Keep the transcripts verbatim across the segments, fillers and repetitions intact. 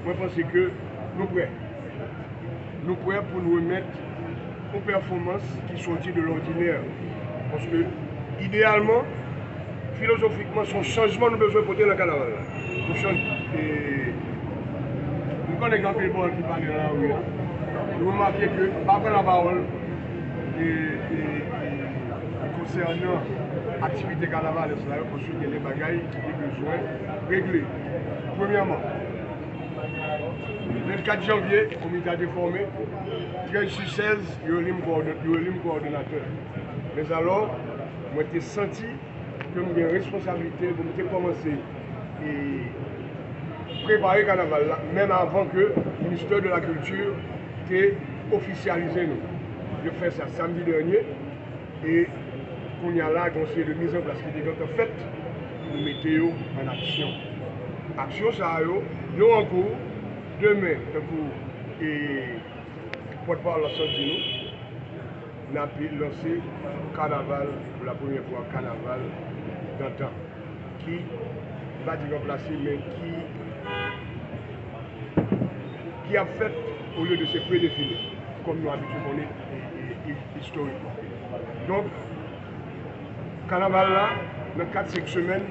Mwen panse ke nou prè. Nou prè pou n remèt yon pèfòmans ki sòti de lòdinè. Paske, ideyalman, filozofikman, se yon chanjman nou bezwen pote nan kanaval la. Yon chanj-, e, nou konnen gen anpil pawòl ki pale nan lari a. Nou remake ke pa pran lapawòl e, e, e, konsènan aktivite kanavalès la yo, paske gen de bagay ki te bezwen regle. Premyèman, vennkat janvye, komite a te fòme, trèz sou sèz, yo eli m kowòdon-, yo eli m kowòdonatè. Men alò, mwen te santi ke m gen responsablite pou m te kòmanse e prepare kanaval la, menm avan ke Ministè de la Kilti te ofisyalize nou. Yo fè sa samdi dènye, e kounye a la, gen yon seri de mizanplas ki te gentan fèt, nou mete yo an aksyon. Aksyon sa yo, yo an kou, demen, tankou, e, pòtpawòl la sot di nou, n ap lanse kanaval, pou la premyè fwa, kanaval dantan, ki, m pa di ranplase, men ki, ki ap fèt olye de se predefile, kòm nou abitye konnen, e, e, e, istorikman. Donk, kanaval la, nan kat senk semèn,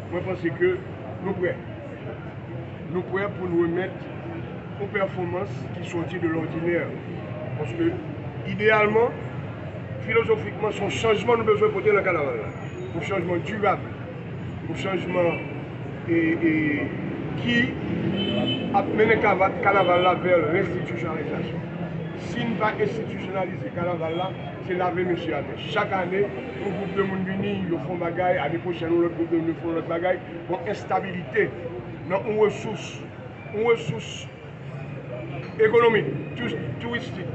mwen panse ke nou prè. Nou prè pou n remèt yon pèfòmans ki sòti de lòdinè. Paske, ideyalman, filozofikman, se yon chanjman nou bezwen pote nan kanaval la. Yon chanjman dirab. Yon chanjman, e, e, ki ap mennen kava-, kanaval la vè lenstitisyonalizasyon. Si n pa enstitisyonalize kanaval la, se lave mesye atè. Chak ane, yon gwoup de moun vini, yo fè yon bagay, ane pwochèn, yon lòt gwoup de moun fè yon lòt bagay. Gon enstabilite nan yon resous, yon resous ekonomik, tou-, touristik,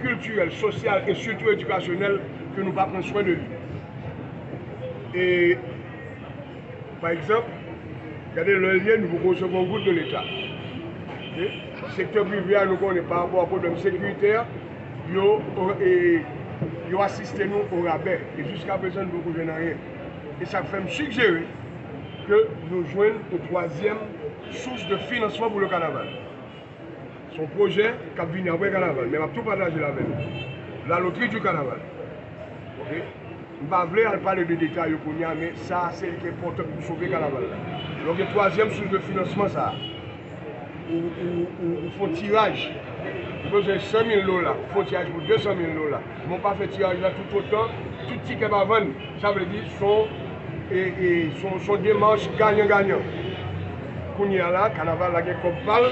kiltirèl, sosyal e sitou edikasyonèl ke nou pa pran swen de li. E, pa egzanp, gade lè l ye, nou poko resevwa yon goud de Leta. Oke? Sektè prive a, nou konnen, pa rapò a pwoblèm sekiritè, yo, e, yo asiste nou o rabè. E jiska prezan, nou poko jwenn anyen. E sa k fè m sigjere ke nou jwenn yon twazyèm sous de finansman pou le kanaval. Se yon pwojè k ap vini apre kanaval, men m ap tou pataje l avè nou. La loterie du carnaval. Oke? M pa vle al pale de detay yo kounye a, men sa a se li ki enpòtan pou sove kanaval la. Donk, gen twazyèm sous de finansman sa a. Ou, ou, ou, ou fè yon tiraj. Ou bezwen san mil dola, ou fè yon tiraj pou de san mil dola. Men w pa fè tiraj la toutotan tout tikè pa vann. Sa vle di, se yon, e, e, se yon, se yon demach ganyan ganyan. Kounye a la, kanaval la gen kòb pa l,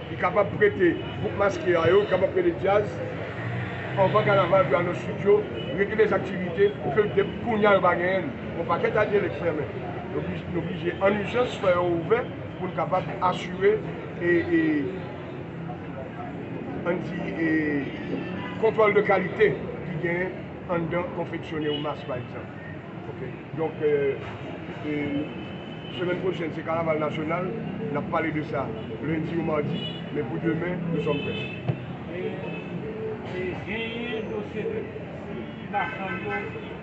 li kapab prete gwoup maske a yo, li kapab prete djaz, anvan kanaval pou al nan estidyo, regle dèzaktivite ke depi kounye a yo pa genyen l. Yon pakèt atyè k fèmen. Nou obli-, nou oblije an ijans fè yo ouvè pou n kapab asire e, e, ann di, e, kontwòl de kalite ki genyen anndan konfeksyone yon mas, pa egzanp. Oke? Donk, e, e, semèn pwochèn, se kanaval nasyonal. N ap pale de sa lendi ou madi, men pou demen, nous sommes prêts. E, e genyen dosye de ti machann yo